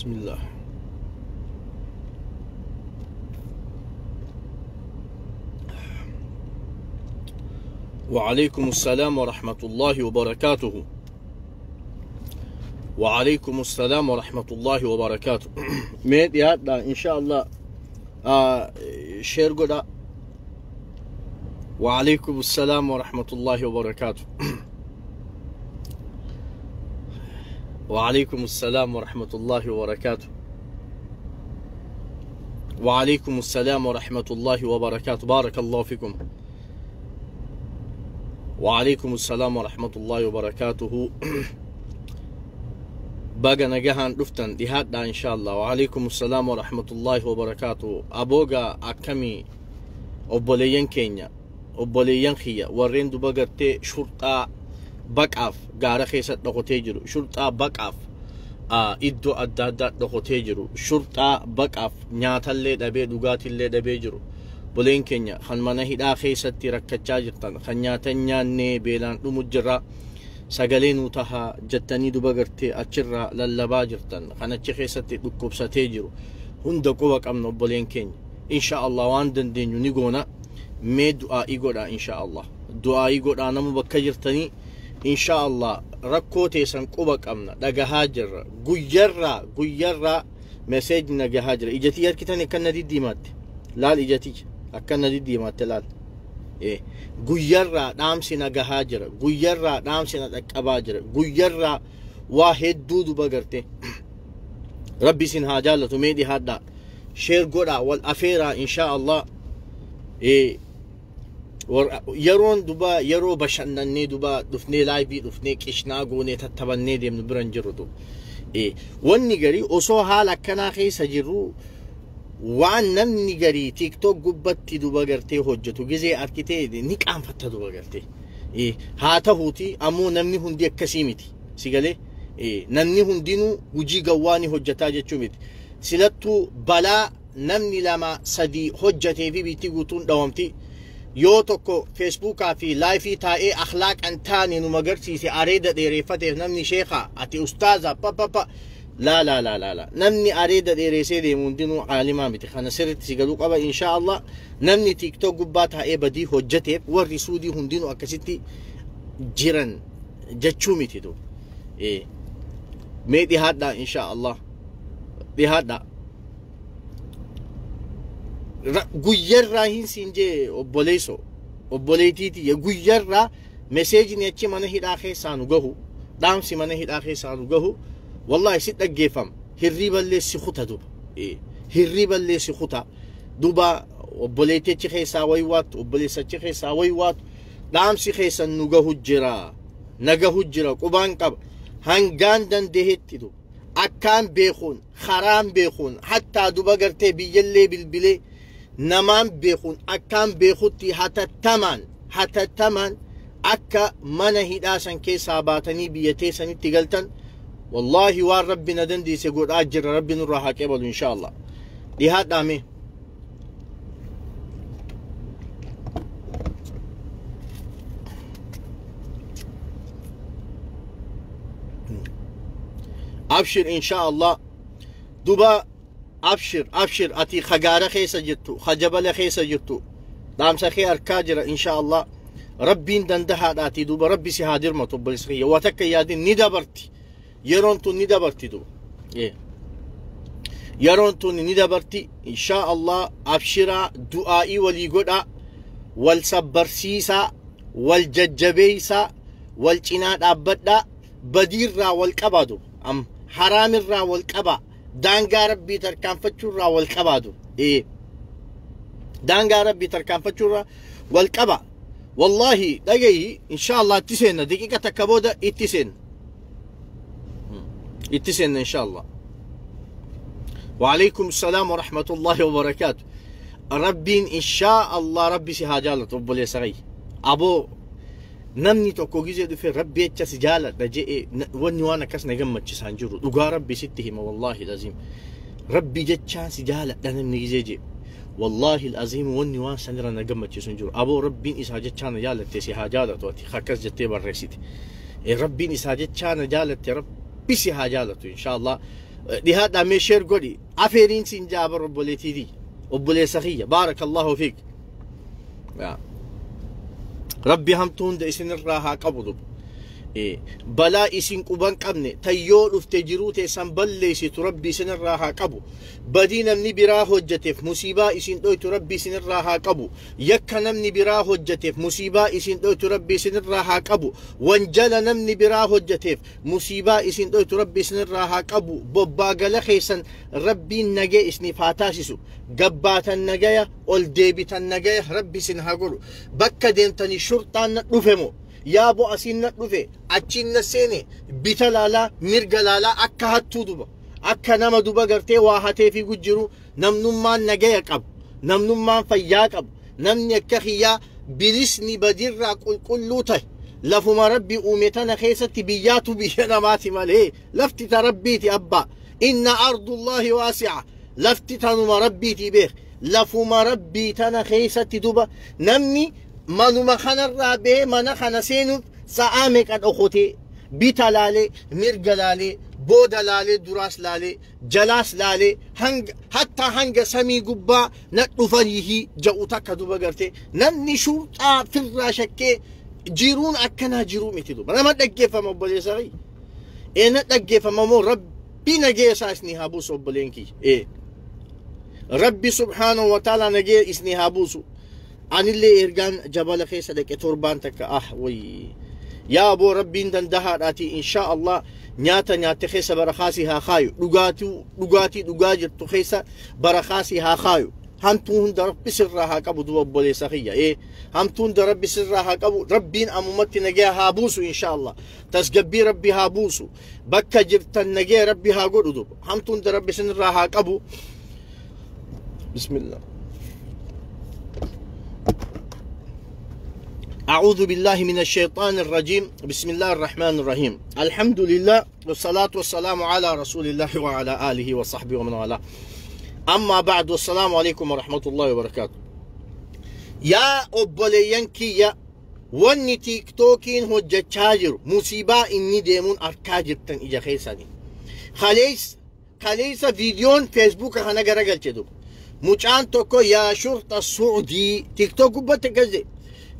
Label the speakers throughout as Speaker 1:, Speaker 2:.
Speaker 1: Bismillah. وعليكم السلام ورحمة الله وبركاته. وعليكم السلام ورحمة الله وبركاته. ميت يا إن شاء الله شير قدا. وعليكم السلام ورحمة الله وبركاته. وعليكم السلام ورحمة الله وبركاته. وعليكم السلام ورحمة الله وبركاته. بارك الله فيكم. وعليكم السلام ورحمة الله وبركاته. باقى نجاهان رفتن دهاتنا إن شاء الله. وعليكم السلام ورحمة الله وبركاته. أبوغا أكمي أبوليين كينيا أبوليين خيا ورين دو بقرتي شرطة بقعف غارة خيسة نقطة شرطة بقعف إدو أدادات نقطة شرطة بقعف نياتالي دبي دوغاتي دبي جرو بولين كينيا خن mana hidhaa keessatti rakkachaa jirtan kan nyaatan nyaannee beelaan dhumu jirra sagalee nuu tahaa jettanii duba gartee achirraa lallabaa jirtan kan achi keessatti dhukkubsatee jiru hunda quba qabna obboleen keenya insha Allah waan dandeenyu ni goona mee du'aa'ii godhaa insha Allah du'aa'ii godhaa namu bakka jirtanii insha Allah rakkoo teessan quba qabna dhagahaa jirra guyyarraa meseejni nagahaa jira ijatii harkitan akkan na diddiimaatti laal ijatii akkana diddiimaatti laal guyyarraa dhaamsi nagahaa jira guyyarraa dhaamsi na dhaqqabaa jira guyyarraa waa hedduu duba garte rabbi isin haa jaallatu mee dhihaadhaa sheer godhaa wal afeeraa insha Allah yeroon duba yeroo bashannannee duba dhufnee laayivii dhufnee qishnaa goonee tattabannee deemnu biran jirru duba wanni garii osoo haala akkanaa keessa jirru waan namni garii TikTok gubbatti duba gartee hojjetu gizee arkitee ni qaanfatta duba gartee haa ta'uuti ammoo namni hundi akkasii miti si galee namni hundinuu hojii gawwaa ni hojjetaa jechuu miti silattuu balaa namni lama sadii hojjetee fi biitti guutuun dhawamti yoo tokko feesbuukaa fi laayifii taa'ee akhlaaqan taane nu magarsiise areeda dheereeffateef namni sheekaa ati ustaaza papapa لا لا لا لا لا نمني أريد ديريسي دي مندينو عالما متي خنا سرت سيقالو قبا إن شاء الله نمني تيك توك قباتها إيه بدي هجتي ورسودي هندينو أكستي جيران جتشو متي دو إيه ميدي هادا إن شاء الله دي هادا غير راهين سينجي أبوليسو أبوليتيتي غير را مسيج نيتشي منه هيدا سانو غهو دامسي منه هيدا سانو غهو والله ست أجيفم هريبا اللي سخطة دوبا إيه هريبا اللي سخطة دوبا وبوليتي خيسا ويوات وبوليسا خيسا ويوات دام سي خيسا نجه الجرا قبان قب هنجان دن دهت دو أكان بيخون خرام بيخون حتى دوبا قرتي بيجلي بالبلي نمان بيخون أكان بيخوتي حتى التمن أكا منه داسن كيسا باتني بيتي سنتي تقلتن والله وان ربنا دندي سيقول أجر ربنا راح قبل إن شاء الله لهذا دامي أبشر إن شاء الله دوبا أبشر أبشر أتي خجارة خيسة جتو خجبلة خيسة جتو دام سخي أركاجر إن شاء الله ربي دندها آتي دوبا ربي سهادر ما تبل سخية وتك يادين ندبرتي yeroon tun ni dabarti duba yeroon tun ni dabarti insha Allah abshiraa du'aa'ii walii godhaa wal sabbarsiisaa wal jajjabeeysaa wal cinaa dhaabbadhaa badiirraa wal qabaa duba am haraamirraa wal qabaa daangaa rabbii tarkaanfachuurraa wal qabaa duba daangaa rabbii tarkaanfachuurraa wal qabaa wallaahi dhagayi insha Allah itti seenna daqiiqa takka booda itti seenna اتسن إن شاء الله. وعليكم السلام ورحمة الله وبركاته. ربي إن شاء الله ربي سهاجالة رب لي أبو نمني توكو جيزي في ربي اتسجالة دجي وني وانا كاس نجمة سانجرو دوغا ربي ستهم والله العظيم ربي جتشان سجالة نمني جيزي والله العظيم وني وان سنرى نجمة سانجرو أبو ربي إسا جتشان جالة تسهاجالة توتي خكز جتي برسيتي ربي إسا جتشان جالة رب بسي حاجالته إن شاء الله. Dhihaadhaa mee share godhi. Afeeriin siin jaabar obboleetiitii. Obboleessa kiyya. Baarakallahu fiik. Rabbi hamtuu hunda isinirraa haa qabu duba. Balaa isin quban qabne tayyoo dhufte jiruu teessan balleessitu rabbi isinirraa haa qabu. Badii namni biraa hojjeteef musiibaa isin dhoytu rabbi isinirraa haa qabu. Yakka namni biraa hojjeteef musiibaa isin dhoytu rabbi isinirraa haa qabu. Wanjala namni biraa hojjeteef musiibaa isin dhoytu rabbi isinirraa haa qabu. Bobbaagala keessan rabbiin nagee isiniif haa taasisu. Gabbaatan nagaya ol deebitan nagaya rabbi isin haa godhu. Bakka deemtanii shurxaan na dhufe moo yaaboo asiin na dhufe achiin na seene bita laalaa mirga laalaa akka hattuu duba akka nama duba gartee waa hatee fiigu jiru namnummaan nagaya qabu namnummaan fayyaa qabu namni akka kiyyaa bilisni badirraa qulqulluu ta'e lafuma rabbi uume tana keessatti biyyaatu biyya namaati malee lafti ta rabbiiti abbaa inna ardullaahi waasi'a lafti tanuma rabbiiti beek lafuma rabbii tana keessatti duba namni manuma kanarraa bahee mana kana seenuuf sa'aa meeqa dhokotee bita laalee mirga laalee booda laalee duraas laalee jalaas laalee hanga hattaa hanga samii gubbaa na dhufaniihi ja'u takka duba gartee namni shurxaa firraa shakkee jiruun akkanaa jiruu miti duba nama dhaggeeffama obboleessa kiyya na dhaggeeffama moo rabbi nagee isaa isinii haa buusu obboleen kiyya rabbi subhaanahu wa ta'ala nagee isinii haa buusu. Anillee ergaan jabala keessa dhaqe torbaan takka ah wayii yaa aboo rabbiin dandahaadhaati insha Allah nyaata nyaatte keessa barakaasii haa kaayu dhugaatii dhugaa jirtu keessa barakaasii haa kaayu hamtuu hunda rabbi sirraa haa qabu duba obboleessa kiyya hamtuu hunda rabbi sirraa haa qabu rabbiin ammumatti nagaya haa buusu insha Allah tasgabbii rabbi haa buusu bakka jirtan nagaya rabbi haa godhu duba hamtuu hunda rabbi sirraa haa qabu bismillah. أعوذ بالله من الشيطان الرجيم بسم الله الرحمن الرحيم الحمد لله والصلاة والسلام على رسول الله وعلى آله وصحبه ومن والاه أما بعد والسلام عليكم ورحمة الله وبركاته. يا أبوليان كيا واني تيك توكين هجة مصيبة إني ديمون أركاجر تن إجا خيساني خليس فيديون فيسبوك خانا غرقل تدو مچان توكو يا شرطة السعودي تيك توك بتكزي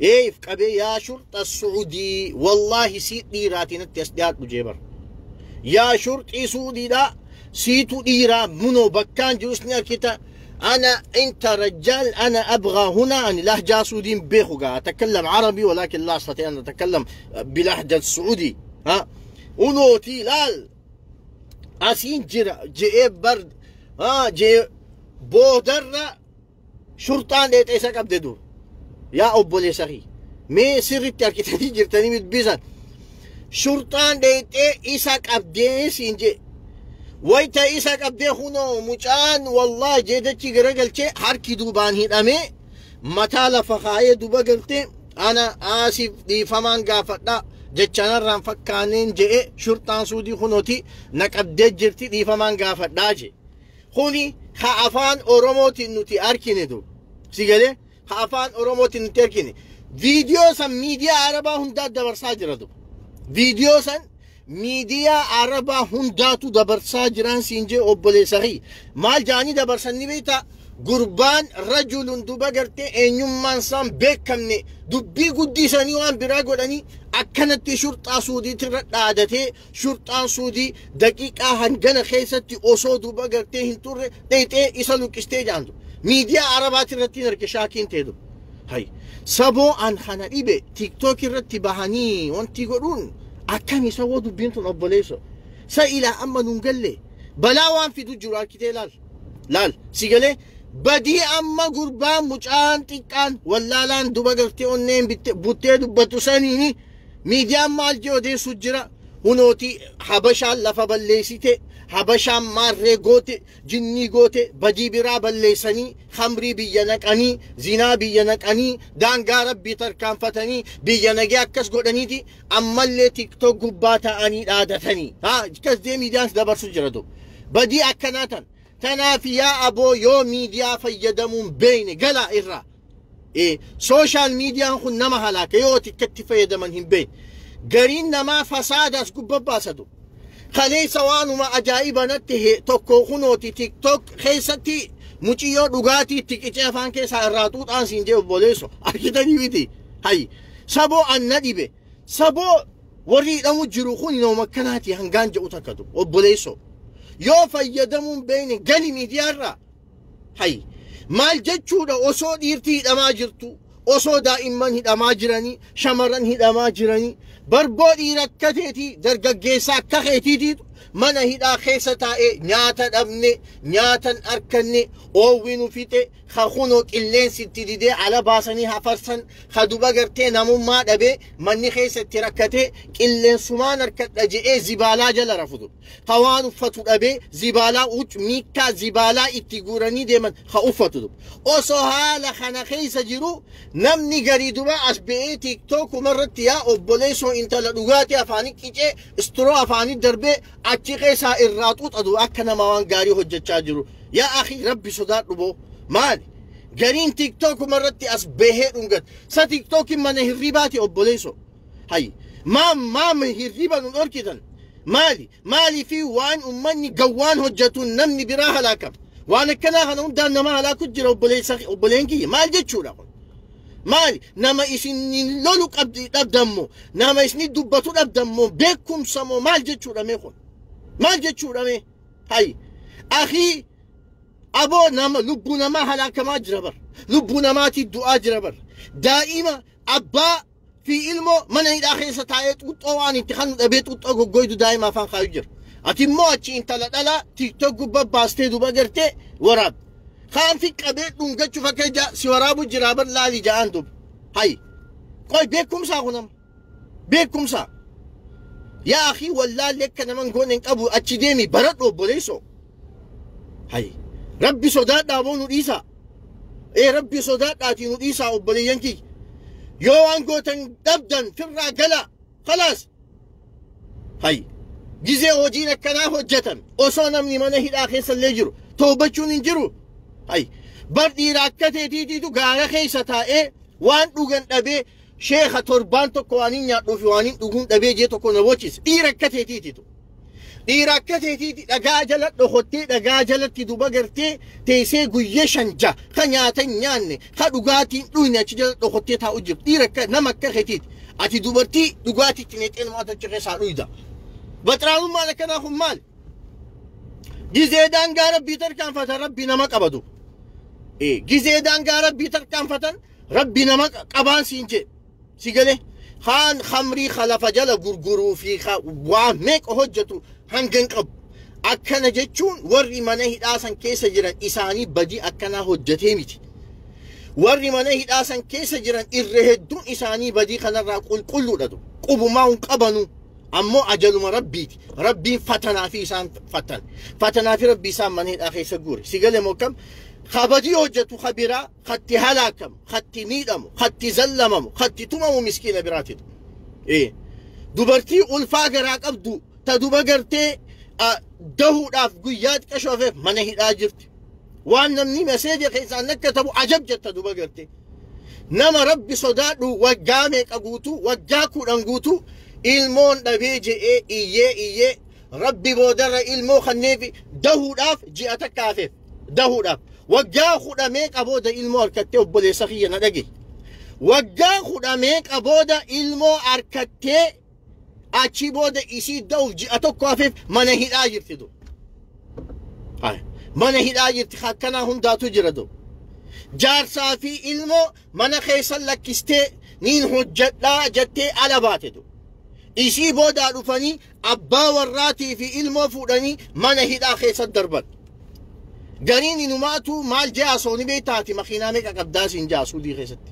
Speaker 1: إيه قبي يا شرطة السعودي والله سيت ديراتي نتيس ديات بجيبر يا شرطي سعودي دا سيتو ديرا منو بكان جلسني الكتا أنا أنت رجال أنا أبغى هنا أن لهجة سعودي بيخوغا أتكلم عربي ولكن لا أستطيع أن أتكلم بلهجة السعودي ها ونوتي لال أسين جرا جي برد ها جي بودر شرطان ديت إيسا قبددو يا أبولي سخي مي سرت أركتني جرتني متبيزان شرطان ديت إيسا قبدي سينجي ويتا إيسا قبدي خونو مجان والله جيدتي غرقلتي حركي دوبان هيدامي متى لفخاية دوبا قلتي أنا آسف دي فمان قافتا جتشانا ران فكانين جي شرطان سودي خونوتي نقبدي جرتي دي فمان قافتا جي خوني خافان أوروموتي نوتي أركيني دو سيقالي خافان أوروموتي نوتي أركيني فيديو سن ميديا عربا هندا دبرسا جردو فيديو سن ميديا عربا هنداتو دبرسا جران سينجي أوبولي سغي مال جاني دبرسن نبيتا قربان رجل دوبا قرتي اينيوم مانسان بيكمني دبي قدي ساني وان براغو لاني أكنت شرطة سودي تردادتي شرطة سودي دقيقة هنجنة خيستي أوسو دوبا قرتي هنتور ديتي إسالو كستي جاندو ميديا عربات رتين ركشاكين تيدو هاي سبو أن خناليبه تيك توك رتي بهاني وانتي قرون أكمي سوو دبينتون أبوليسو سائلة أما نونقلي بلاوان في دجرار كتي لال لال سيقالي بدي أما قربان مجان تيكان ولا لان دوبا قرتي أونين بوتي دوبا تسانيني ميديا مال جودي سجرا هنوتي حبشان لفا بليسيتي حبشان ماري غوتي جني غوتي بدي برا بليساني خمري بيانك زنا بيانك أني دانغا ربي تركان فتني بيانك أكس غودنيتي أما اللي تيك توك غباتا أني عادتني ها كس دي ميديان دبر سجرا دو بدي أكناتن تنافي يا أبو يو ميديا فيدمون بين قلا إرا إيه سوشيال ميديا خن نما هلاك يو تكتي فيدمن هم بين قرين نما فساد أسكب باسدو Kaleessa waanuma ajaa'iba natti tokko kunooti TikTok keessatti muciyyoo dhugaatii itti qicee afaan keessaa irraa xuuxaan siin jee obboleesso argitanii miti. Hay saboo anna dhibe saboo warri hidhamu jiru kun nama akkanaati hangaan jedhu takkatu obboleesso yoo fayyadamuun beekne gali miidiyaarraa. Hay maal jechuudha osoo dhiirti hidhamaa jirtu osoo daa'imman hidhamaa jiranii shamarran hidhamaa jiranii barboo dhiira akka teetii dargaggeessa akka keetiitiitu mana hidhaa keessa taa'ee nyaata dhabne nyaatan arkanne oowwi nu fixe ka kunoo qilleensi itti didee ala baasanii hafarsan ka duba gartee namummaa dhabee manni keessa itti rakkatee qilleensumaan harkadha je'ee zibaalaa jala rafutu ka waan uffatu dhabee zibaalaa miikkaa zibaalaa itti guuranii deeman ka uffatu osoo haala kana keessa jiru namni garii duba as ba'ee tiiktookuma irratti yaa obboleessoo intala dhugaatii afaanii qicee istiroo afaanii darbee achi keessaa irraa xuuxatu akka nama waan gaarii hojjechaa jiru. Yaa akhi rabbi sodaadhu boo maali? Gariin tiiktookuma irratti as bahee dhungata. Sa tiiktookiin mana hirribaati obboleessoo. Hay maam maam hirriba nu dhorkitan maali? Maalii fi waan ummanni gawwaan hojjetuun namni biraa halaakama. Waan akkanaa kana hundaan nama halaaku jira obboleen kiyya maal jechuudha kun? Maali nama isin lolu dhabdammoo nama isin dubbatu dhabdammoo beekumsa moo maal jechuudha mee kun? Maal jechuudha mee? Hay akhi aboo nama lubbuu namaa halaakamaa jira bar lubbuu namaatii du'aa jira bar daa'ima abbaa fi ilmoo mana hidhaa keessa taa'ee xuuxxoo waan itti kanu dhabee xuuxxoo goggoydu daa'ima afaan kaayu jira. Ati immoo achi intala dhalaa tiiktook gubbaa baastee duba gartee waraabde. Kaan fi qabee dhungachuuf akka ija si waraabu jira bar laali ja'aan dub. Hay qoy beekumsaa kunam beekumsaa. Yaa akhi wallaalli akka naman goone hin qabu achi deemi baradhu obboleessoo. Hay rabbi sodaadhaa boo nu dhiisaa. Ee rabbi sodaadhaatii nu dhiisaa obboleeyyan kiyya. Yoo waan gootan dhabdan firraa galaa khalaas. Hay gizee hojiin akkanaa hojjetan osoo namni mana hidhaa keessa illee jiru toobachuun hin jiru. Hay bar dhiira akka teetiitiitu gaara keessa taa'ee waan dhugan dhabee sheekha torbaan tokko waan hin nyaadhuu fi waan hin dhuguun dhabee jee tokko na bochise dhiira akka teetiitiitu. Dhiira akka teetiiti dhagaa jala dhokottee dhagaa jalatti duba gartee teessee guyyee shanja ka nyaata hin nyaanne ka dhugaatiin dhuyne achi jala dhokottee taa'u jiru dhiira akka nama akka keetiiti. Ati dubartii dhugaatiitti neexee nama achi keessaa dhuyda. Baxiraanummaan akkanaa kun maali? Gizee daangaa rabbii tarkaanfatan rabbii nama qabatu. Gizee daangaa rabbii tarkaanfatan rabbi nama qabaan siin jedhe. Si galee kaan khamrii khalafa jala gurguruu fi waan meeqa hojjetu hanga hin qabu. Akkana jechuun warri mana hidhaa san keessa jiran isaanii badii akkanaa hojjetee miti. Warri mana hidhaa san keessa jiran irra hedduun isaanii badii kanarraa qulqulluudha. Qubumaa hin qabanu. Ammoo ajaluma rabbiiti. Rabbiin fatanaa fi isaan fatan. Fatanaa fi rabbi isaan mana hidhaa keessa guure. Si galee moo kam? Kabajii hojjetu ka biraa katti halaakamu, katti miidhamu, katti zallamamu, katti tumamu miskiina biraatitu. Dubartii ulfaa garaa qabdu ta duba gartee dahuudhaaf guyyaa xiqqashoo hafeef mana hidhaa jirti. Waan namni meseeja keessaan akka ta'u ajab jetta duba gartee. Nama rabbi sodaadhu waggaa meeqa guutuu waggaa 10 guutuu ilmoon dhabee je'ee iyyee iyyee rabbi boodarra ilmoo kanneef dahuudhaaf ji'a takka hafeef dahuudhaaf. Waggaa 10 meeqa booda ilmoo harkattee obboleessa kiyya na dhage. Waggaa 10 meeqa booda ilmoo harkattee achi booda isii da'uuf ji'a tokko hafeef mana hidhaa jirti du. Mana hidhaa jirti akkanaa hundaatu jira du. Jaarsaa fi ilmoo mana keessa lakkistee niin hojjedhaa jettee ala baate du. Isii boodaa dhufanii abbaa warraatii fi ilmoo fuudhanii mana hidhaa keessa darban. Gariin inumaatu maal jaa sooni beektaati makiinaa meeqa qabdaa siin jaa suudii keessatti.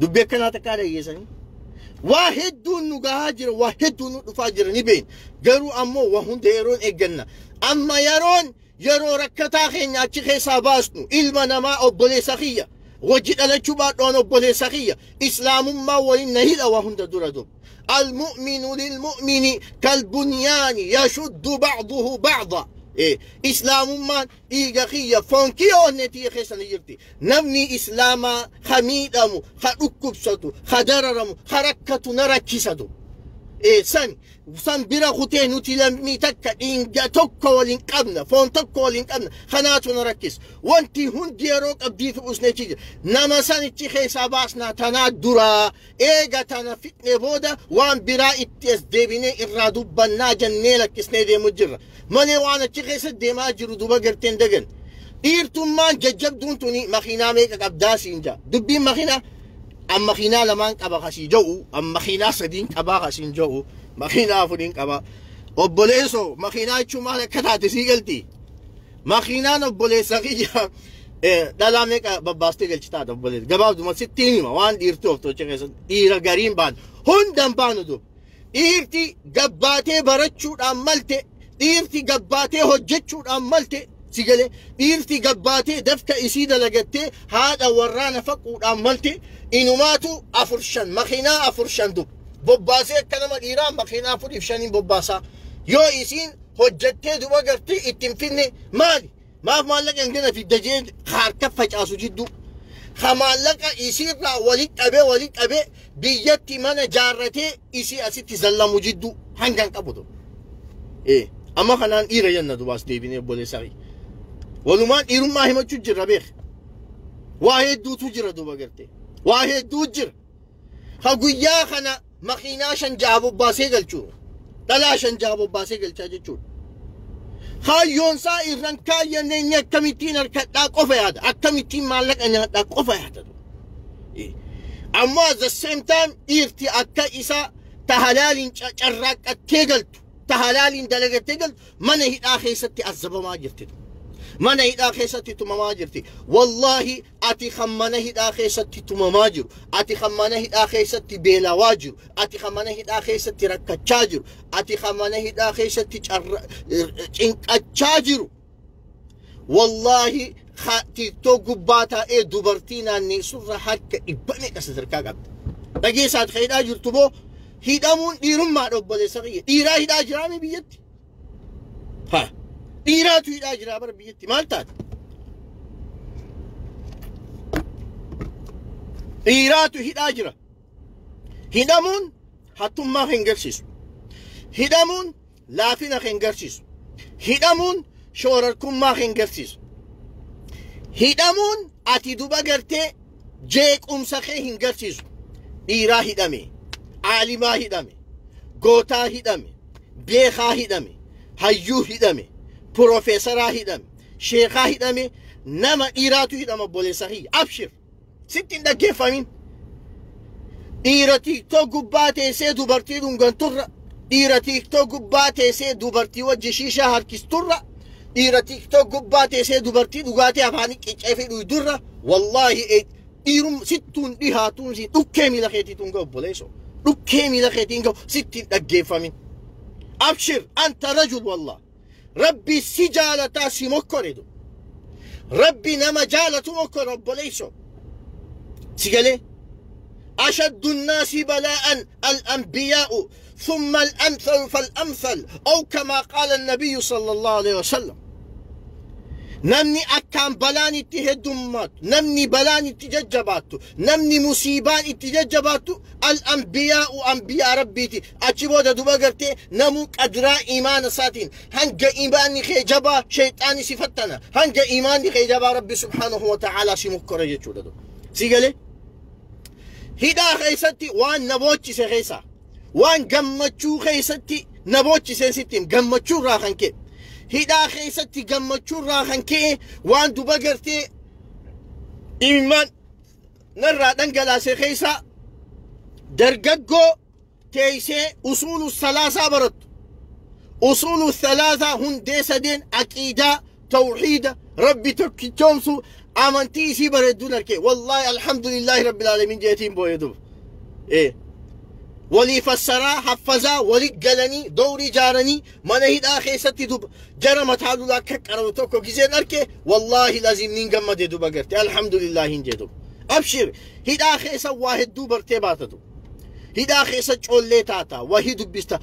Speaker 1: Dubbii akkanaa takkaa dhageessanii. Waa hedduun nu gahaa jira waa hedduun nu dhufaa jira ni beekna. Garuu ammoo waa hunda yeroon eegganna. Amma yeroon yeroo rakkataa keenya achi keessaa baasnu ilma namaa obboleessa kiyya. Wajji dhalachuu baadhoon obboleessa kiyya. Islaamummaa waliin na hidha waa hunda dura duba. المؤمن للمؤمن كالبنيان يشد بعضه بعضا. إسلام إيجا خيا فونكي أونتي خيسان يجرتي نمني إسلاما خميدمو خركبسدو خدررمو خركتو نركسدو. San bira kutee nuti lammii takka dhiiga tokko waliin qabna, foon tokko waliin qabna. Kanaatu na rakkisa. Wanti hundi yeroo qabdiitu usneechi jira. Nama sanichi keessaa baasnaa tanaa duraa eega tana fixne booda waan biraa itti as deebinee irraa dubbannaa jennee lakkisnee deemu jirra. Malee waan achi keessa deemaa jiru duba garteen dagan. Dhiirtummaan jajjabduun tuni makiinaa meeqa qabdaa siin jaa. Dubbiin makiinaa an makiinaa lamaan qaba kasii jedhu, an makiinaa sadiin qabaa kasiin jedhu, makiinaa afuriin qaba. Obboleessoo, makiinaa jechuun maal akka taate sii galti. Makiinaan obboleessa kiyya dhalaa meeqa babbaastee galchi taata obboleessa. Gabaabduma sitti hima, waan dhiirti of tolche keessatti dhiira gariin baanu hundan baanu duuba. Dhiirti gabbaatee barachuudhaan malte, dhiirti gabbaatee hojjechuudhaan malte, si galee, dhiirti gabbaatee dafka isii dalagattee haadha warraa nafaquudhaan malte, inumaatu afur shan makiinaa afur shan dub bobbaasee akka nama dhiiraa makiinaa afuriif shaniin bobbaasaa. Yoo isiin hojjettee duba gartee ittiin finne, maali maaf maallaqa hin gana fidda jee harka facaasu jidduu. Ha maallaqa isiirraa walit qabee biyyatti mana jaarratee isii asitti zallamu jidduu hangan qabu tu. Amma kanaan dhiira jenna dubaas deebinee obboleessaa. Walumaan dhiirummaa himachuu jirra beek. Waa hedduutu jira duba gartee. Waa hedduu jira. Ha guyyaa kana makiinaa shan jaha bobbaasee galchuu. Dhalaa shan jaha bobbaasee galchaa jechuudha. Kaayyoonsaa irraan kaayyanne inni akkamittiin harkadhaa qofa yaada. Akkamittiin maallaqa nyaadhaa qofa yaada. Ammoo at the same time dhiirti akka isa ta halaaliin carraaqqattee galtu, ta halaaliin dalagattee galtu mana hidhaa keessatti azabamaa jirti. Mana hidhaa keessatti tumamaa jirti. Wallaahi, ati kan mana hidhaa keessatti tumamaa jiru, ati kan mana hidhaa keessatti beelawaa jiru, ati kan mana hidhaa keessatti rakkachaa jiru, ati kan mana hidhaa keessatti cinqachaa jiru. Wallaahi, TikTok gubbaa taa'ee dubartii naanneessurra harka dhibba meeqa sadarkaa qabda. Dhageessaati kan hidhaa jirtu boo, hidhamuun dhiirummaadha obboleessa kiyya. Dhiiraa hidhaa jiraame biyyatti. Haa. Dhiiraatu hidhaa jira bara biyyatti, maal taate? Dhiiraatu hidhaa jira. Hidhamuun hattummaa hin garsiisu. Hidhamuun laafina hin garsiisu. Hidhamuun shoorarkummaa hin garsiisu. Hidhamuun ati duba gartee jeequmsa kee hin garsiisu. Dhiiraa hidhame, aalimaa hidhame, gootaa hidhame, beekaa hidhame, hayyuu hidhame, piroofeesaraa hidhame, sheekaa hidhame, nama dhiiraatu hidhama obboleessa kiyya. Abshir, sitti hin dhaggeeffamin. Dhiira TikTok gubbaa teessee dubartii dhunganturra, dhiira TikTok gubbaa teessee dubartii wajji shiishaa harkisturra, dhiira TikTok gubbaa teessee dubartii dhugaatii afaanii qiccee fi dhuydurra, wallaahi dhiirum sittuun dhihaatuun si dhukkee miila keetiituun ga'u obboleessoo. Dhukkee miila keetiin ga'u, sitti hin dhaggeeffamin. Abshir, anta rajul wallah. Rabbi si jaalataa si mokkoredu. Rabbi nama jaalatu mokkore obboleessoo. Si galee? أشد الناس بلاء الأنبياء ثم الأمثل فالأمثل، أو كما قال النبي صلى الله عليه وسلم. Namni akkaan balaan itti heddummaatu, namni balaan itti jajjabaattu, namni musiibaan itti jajjabaattu al-anbiyaa'u, anbiyaa rabbiiti. Achi booda duba gartee namuu qadraa imaana isaatiin. Hanga imaanni kee jabaa shayxaani si fattana, hanga imaanni kee jabaa rabbi subhaanahu wa ta'aalaa si mokkora jechuudha. Si galee? Hidhaa keessatti waan na boochise keessa, waan gammachuu keessatti na boochiseen sitti him. Gammachuu irraa kan ka'e, hidhaa keessatti gammachuu irraa kan ka'e, waan duba gartee imimmaan narraa dhangalaase keessa, dargaggoo teessee usuulu salaasaa barattu, usuulu salaasaa, hundee sadeen aqiidaa, tawxiida, rabbi tokkichoomsu, amantii isii bareedduun arke. Wallaahi, alhamdulillaahi rabbil aalamiin jeetiin booye duba. Walii fassaraa haffazaa walii galanii dowrii jaaranii mana hidhaa keessatti duba jara mataa lulaa akka qarabu tokko gizeen arke, wallaahi laziim niin gammade duba garte, alhamdulillaahi hin jee duba. Abshir, hidhaa keessa waa hedduu bartee baatatu. Hidhaa keessa coollee taata, wahii dubbista,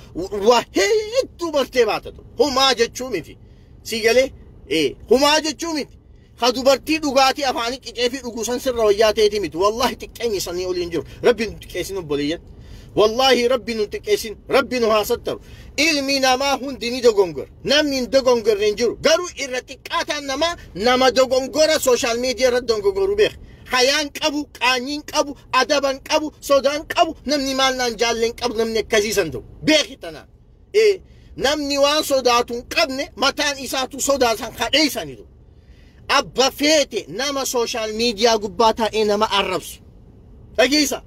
Speaker 1: waa hedduu bartee baatatu. Humaa jechuu miti. Si galee? Humaa jechuu miti. Ka dubartii dhugaatii afaanii qicee fi dhuguu san sirra wayyaa ta'eeti miti. Wallaahi, xiqqeenyi sanii oliin jiru. Rabbiin xiqqeessin obboleeyyan. Wallaahi rabbi nu xiqqeessin, rabbi nu haa sattaru. Ilmi namaa hundi ni dogongora. Namni hin dogongorre hin jiru. Garuu irra xiqqaataan namaa nama dogongora social media irra dogongoru beeka. Hayaan qabu, qaanyiin qabu, adaban qabu, sodaan qabu, namni maal naan jaalleen qabu, namni akkasiisan ta'u. Beeki tanaan. Namni waan sodaatu hin qabne mataan isaatu sodaatan kadheessaniiru. Abba feete nama social media gubbaa taa'ee nama arrabsu. Dhageessa.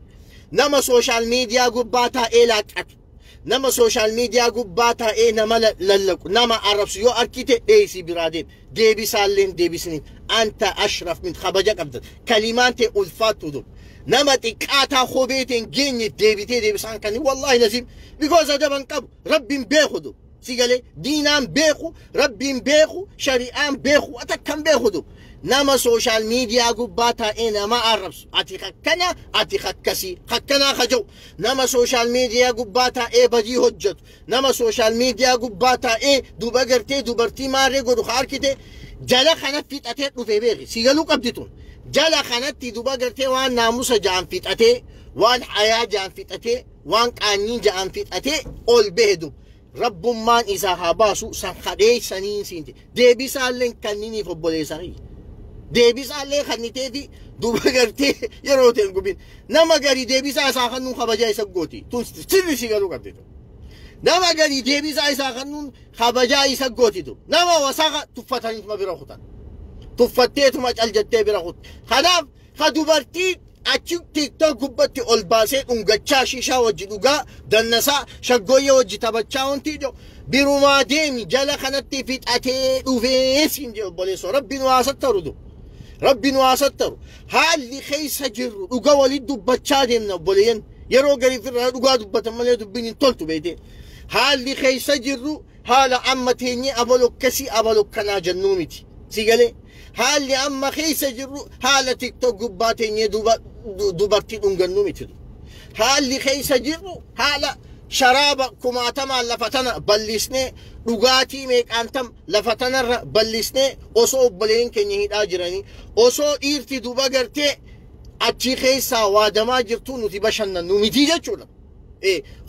Speaker 1: Nama social media gubbaa taa'ee laaqqatu. Nama social media gubbaa taa'ee nama lallaqu. Nama arrabsu yoo arkite dheessii biraa deem. Deebisaallee hin deebisiniin. Anta ashraf min kabaja qabda. Kalimaan ta'e ulfaattu dur. Nama xiqqaataa kobeeteen geenye deebitee deebisaan kan wallaahi lazim. Because adaban qabu. Rabbiin beeku dur. Sigalee diinaan beeku, rabbiin beeku, shari'aan beeku, atakkan beeku dur. Nama social media gubbaa taa'ee nama arrabsu. Ati kakkana, ati kakkasii, kakkanaa kaja'u. Nama social media gubbaa taa'ee badii hojjetu. Nama social media gubbaa taa'ee duba gartee dubartii maarree godhu harkite jala kanatti fixatee dhufee beeki. Sigaluu qabdi tun. Jala kanatti duba gartee waan naamusa ja'an fixatee, waan hayaa ja'an fixatee, waan qaanyii ja'an fixatee ol bahe dub. Rabbummaan isaa haa baasu san kadheessanii siinti. Deebisaallee kanniniif obboleessanii. Deebisaallee kanniteefi duba gartee yeroo ta'e gubin. Nama garii deebisaa isaa kannuun kabajaa isa gooti. Tun sirri si galuu qabdi. Nama garii deebisaa isaa kannuun kabajaa isa gootitu. Nama wasaqa tuffataniituma bira kutan. Tuffatteetuma cal jettee bira kutu. Kanaaf ka dubartii achi TikTok gubbatti ol baasee dhungachaa shishaa wajji dhugaa dannasaa shaggooyyee wajji taphachaa wanti ijoo birumaa deemi jala kanatti fixatee dhufee siin jedhe obboleessoo rabbi nu haa sattaru du. Rabbi nu haa sattaru. Haalli keessa jirru dhuga walitti dubbachaa deemna obboleeyyan. Yeroo garii firraa dhugaa dubbatan malee dubbiin hin toltu beekte. Haalli keessa jirru haala amma teenyee abalokkasii abalokkanaa jennuu miti. Si galee haalli amma keessa jirru haala TikTok gubbaa teenyee dubartii dhungannuu miti. Haalli keessa jirru haala sharaaba kumaatamaan lafa tana bal'isnee dhugaatii meeqaantam lafa tanarra bal'isnee osoo obboleen keenya hidhaa jiranii osoo dhiirti duba gartee achi keessaa waadamaa jirtu nuti bashannannu miti jechuudha.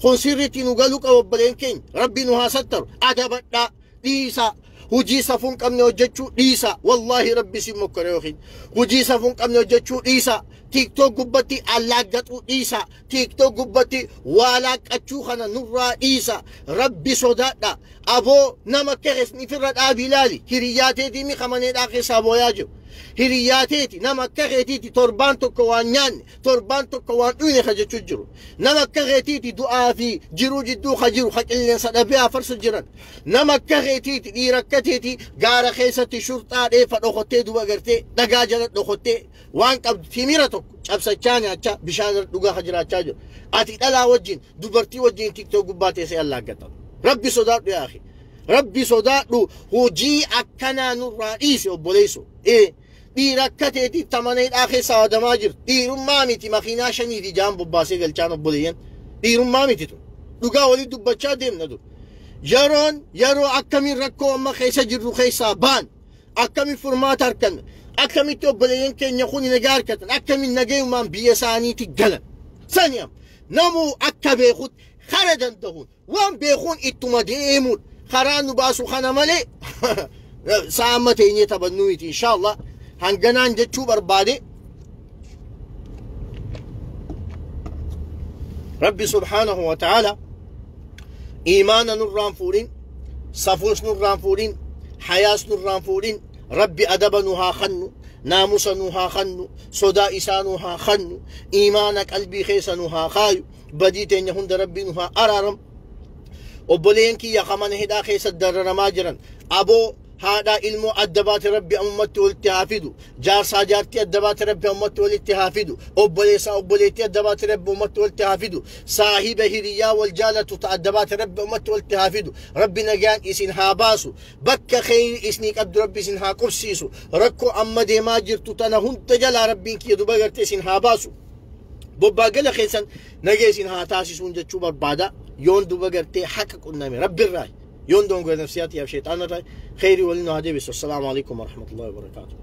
Speaker 1: Kun sirriitti nu galuu qaba obboleen keenya rabbi nu haa sattaru adabadhaa dhiisaa. Hujii safuu hin qabne hojjechuu dhiisa. Wallaahi rabbi si mokkore yookiin hujii safuu hin qabne hojjechuu dhiisa. TikTok gubbatti allaaggaxuu dhiisa. TikTok gubbatti waa laaqqachuu kana nurraa dhiisa. Rabbi sodaadha. Aboo nama keessa firra dhaabii ilaali. Hiriyyaa teetii mi kamaneedhaa keessaa booyaa jiru. Hiriyyaa teeti nama akka keetiiti torbaan tokko waan nyaanne torbaan tokko waan dhuyne ka jechuu jiru. Nama akka keetiiti du'aa fi jiruu jidduu ka jiru ka qilleensa dhabee afarsu jiran. Nama akka keetiiti dhiira akka teeti gaara keessatti shurxaa dheefa dhokottee duba gartee dhagaa jala dhokottee waan qabdu timira tokko cabsachaa nyaachaa bishaan irra dhugaa ka jiraachaa jiru. Ati dhalaa wajjin dubartii wajjin TikTok gubbaa teessee allaaggatta. Rabbi sodaadhu yaa akhi. Rabbi sodaadhu hojii akkanaa nurraa dhiisi obboleessu. Dhiira akka teeti tamaneedhaa keessaa waadamaa jiru. Dhiirummaa miti makiinaa 5 fi 6 bobbaasee galchaan obboleeyyan. Dhiirummaa miti tun. Dhugaa walii dubbachaa deemna dur. Yeroon yeroo akkamiin rakkoo amma keessa jirru keessaa baan akkamiin furmaata arganna akkamitti obboleeyyan keenya kun nagaa argatan akkamiin nagayumaan biyya isaaniitti galan. Sani'am namuu akka beekutti kara danda'uun waan beekuun ittuma deemuun karaa nu baasu kana malee sa'a teenyee taphannuu miti inshaallah. Hanganaan jechuu barbaade Rabbi subhaanahu wa ta'ala iimaana nurraan fuudhin, safuus nurraan fuudhin, hayaas nurraan fuudhin, Rabbi adaba nu haa kannu, naamusa nu haa kannu, sodaa isaa nu haa kannu, iimaana qalbii keessa nu haa kaayu, badii teenya hunda Rabbi nu haa araaram. Obboleen kiyya kamana hidhaa keessa dararamaa jiran aboo haadhaa ilmoo adda baate Rabbi ammatti walitti haa fidu. Jaarsaa jaartii adda baate Rabbi ammatti walitti haa fidu. Obboleessaa obboleettii adda baate Rabbi ammatti walitti haa fidu. Saahiba hiriyyaa wal jaalatu ta adda baate Rabbi ammatti walitti haa fidu. Rabbi nagaan isin haa baasu. Bakka kheyri isinii qabdu Rabbi isin haa qubsiisu. Rakkoo amma deemaa jirtu tana hunda jalaa Rabbiin kiyya duba gartee isin haa baasu. Bobbaa gala keessan nagee isin haa taasisuun jechuu barbaada. Yoon duba gartee haqa qunname Rabbirraa. يوندون نفسياتي يا شيطان خيري ولنا هدي. السلام عليكم ورحمة الله وبركاته.